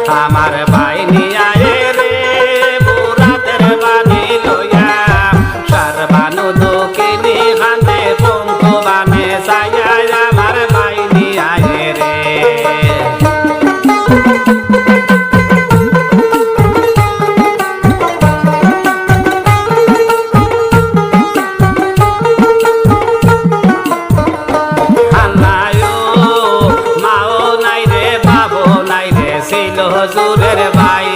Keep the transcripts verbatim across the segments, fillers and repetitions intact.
আমার বাইনি আয়ে রে, বুরাতের বানি লইয়া, সারবানু দুকিনি কান্দে পন্থ বানে চাইয়া, আমার বাইনি আয়ে রে। আল্লায়ো, মাও নাই রে, বাবও নাই রে, ছিল হুজুরের ভাই।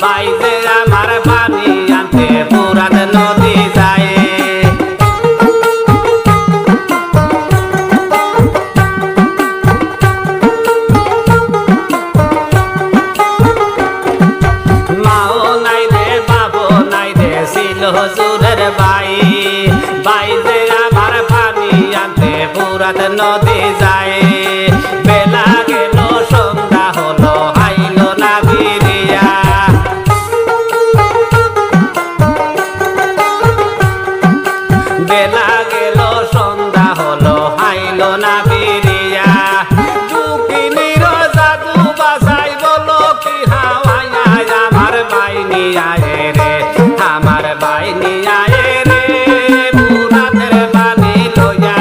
ভাই যে আমার পানি আনতে ফুরাত নদী যায়। মাও নাই রে, বাবও নাই রে, ছিল হুজুরের ভাই। ভাই যে আমার পানি আনতে ফুরাত নদী যায়। বেলা গেল, সন্ধ্যা হলো, আইলো না ফিরিয়া। বেলা গেল, সন্ধ্যা হলো, আইলো না ফিরিয়া। দুকিনির জাদু বাজাই বলো কি হাওয়াইয়া, আমার বাইনি আয়ে রে, আমার বাইনি আয়ে রে, বুরাতের বানি লইয়া,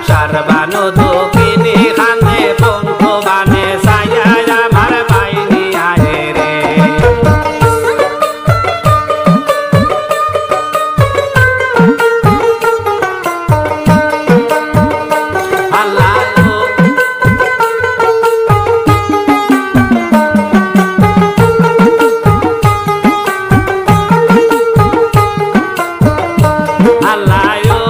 সারবানু দুকিনি কান্দে পন্থ বানে চাইয়া, আমার বাইনি আয়ে রে। আল্লাহ। আল্লায়ো,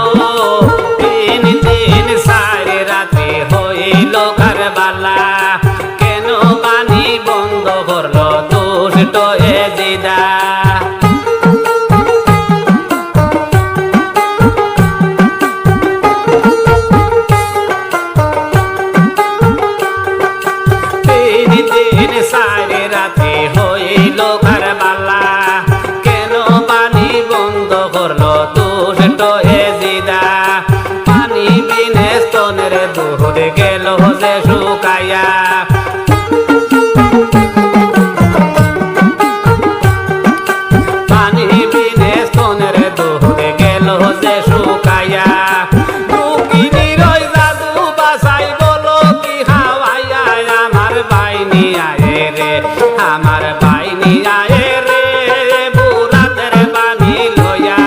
তিন দিন চাইর রাতি হইল কারবালা। কেন পানি বন্ধ করলো দুষ্ট এজিদা? তিন দিন চাইর রাতি হইল কারবালা, কেন পানি বন্ধ করলো দুষ্ট এজিদা? পানি বিনে স্তনের দুধ গেল যে শুকাইয়া। পানি বিনে স্তনের দুধ গেল যে শুকাইয়া। দুকিনির ওই জাদু বাজাই বলো কি হাওয়াইয়া, আমার বাইনি আয়ে রে, আমার বাইনি আয়ে রে, বুরাতের বানি লইয়া।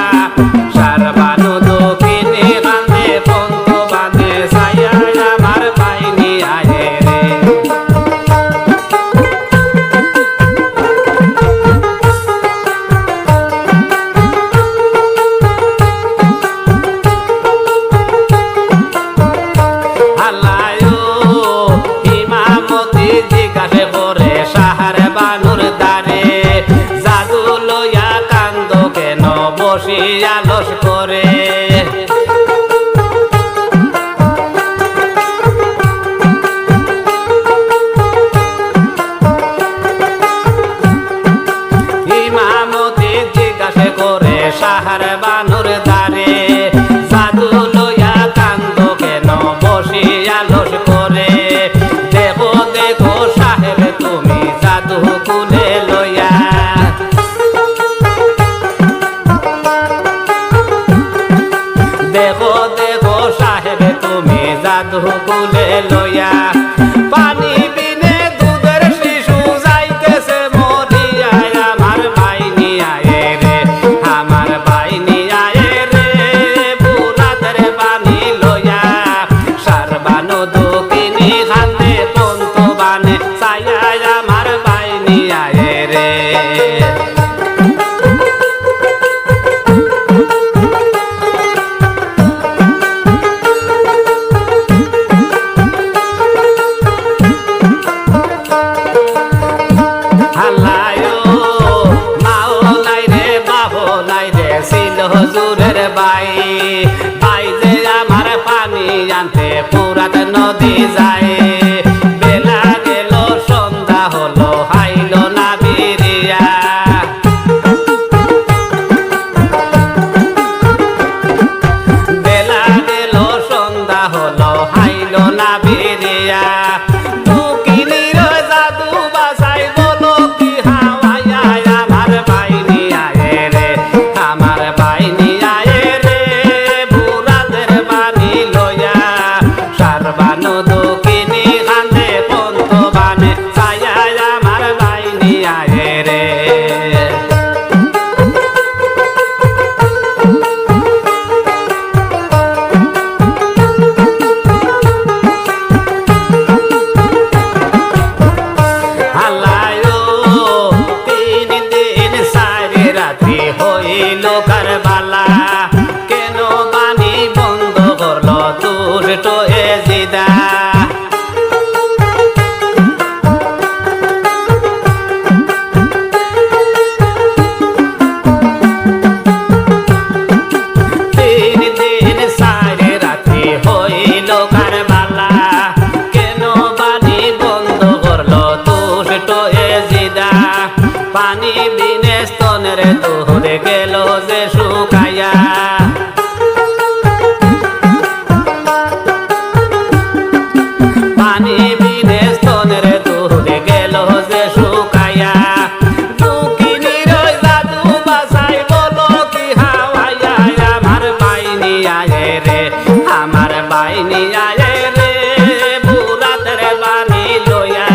সারবানু দুকিনি কান্দে পন্থ বানে চাইয়া, আমার বাইনি আয়ে রে। আল্লায়ো, ইমামতি জিজ্ঞাসে করে সারবানুর দ্বারে, জাদু লইয়া কান্দো কেন বসিয়া লস্করে? ইমামতি জিজ্ঞাসে করে সারবানুর দ্বারে, জাদু লইয়া কান্দো কেন বসিয়া লস্করে? দেখো, দেখো সাহেব, তুমি জাদু কুলে লইয়া। দেখো, দেখো সাহেব, তুমি জাদু কুলে লইয়া। পানি বিনে দুধের শিশু যাইতেছে মরিয়া। আমার বাইনি আয়ে রে, আমার বাইনি আয়ে রে, বুরাতের বানি লইয়া। সারবানু দুকিনি কান্দে পন্থ বানে চাইয়া, আমার বাইনি আয়ে রে। আল্লায়ো, মাও নাই রে, বাবও নাই রে, ছিল হুজুরের ভাই। ভাই যে আমার পানি আনতে ফুরাত নদী যায়। বেলা গেল, সন্ধ্যা হলো, আইলো না ফিরিয়া। বেলা গেল, সন্ধ্যা হলো, আইলো না ফিরিয়া। দুকিনির জাদু বাজাই পানি বিনে স্তনর দুধ গেল যে শুকাইয়া। পানি বিনে স্তনর দুধ গেল যে শুকাইয়া। দুঃখিনীর ওই জাদু বাসাই বলো কি হাওয়াইয়া। আমার বাইনি আয়ে রে, আমার বাইনি আয়ে রে, বুরাতের বানি লইয়া।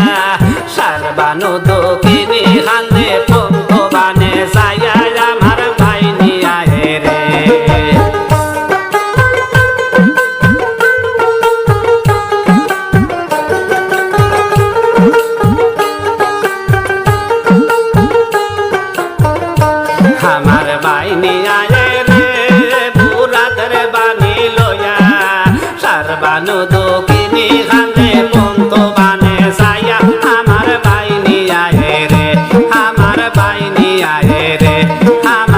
সারবানু দুঃখিনী কান্দে পন্ত বানে চাইয়া। আমার বাইনি আয়ে রে। আমার বাইনি আয়ে রে, বুরাতের বানি লইয়া। সারবানু দুঃখিনী কান্দে পন্ত বানে চাইয়া। আমার বাইনি আয়ে রে, আমার বাইনি আয়ে রে, আমার